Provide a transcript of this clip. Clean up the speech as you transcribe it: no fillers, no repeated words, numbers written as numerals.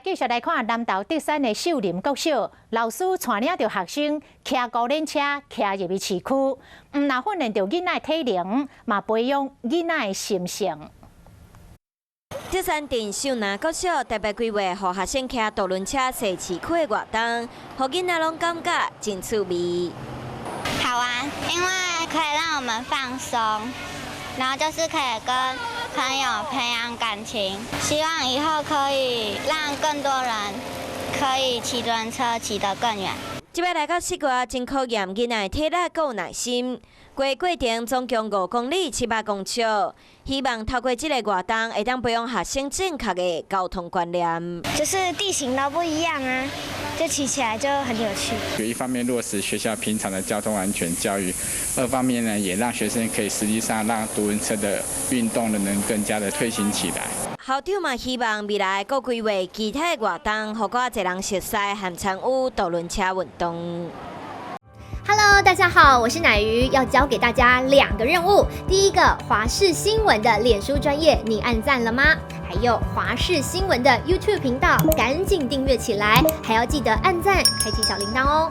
繼續來看南投竹山的秀林國小，老師帶領著學生騎孤輪車騎入去市區，毋但訓練著囡仔體能，嘛培養囡仔的心性。竹山鎮秀林國小特別規劃，予學生騎獨輪車踅市區的活動，予囡仔攏感覺真趣味。好玩，因為可以讓我們放鬆，然後就是可以跟朋友培養感情。希望以後可以讓更多人可以騎單車騎得更遠。這擺來到4月，真考驗囡仔的體力佮耐心。過程總共5公里700公尺，希望透過這个活動，會當培養學生正確的交通觀念。就是地形都不一樣啊，就騎起來就很有趣。一方面落實學校平常的交通安全教育，二方面呢，也讓學生可以實際上讓獨輪車的運動呢能更加的推行起來。校長嘛希望未來閣規劃其他的活動，予較濟人熟悉和參與獨輪車運動。 Hello，大家好，我是奶魚，要教給大家兩個任務。第一個，華視新聞的臉書專頁，你按讚了嗎？還有華視新聞的 YouTube 頻道，趕緊訂閱起來，還要記得按讚，開啟小鈴鐺哦。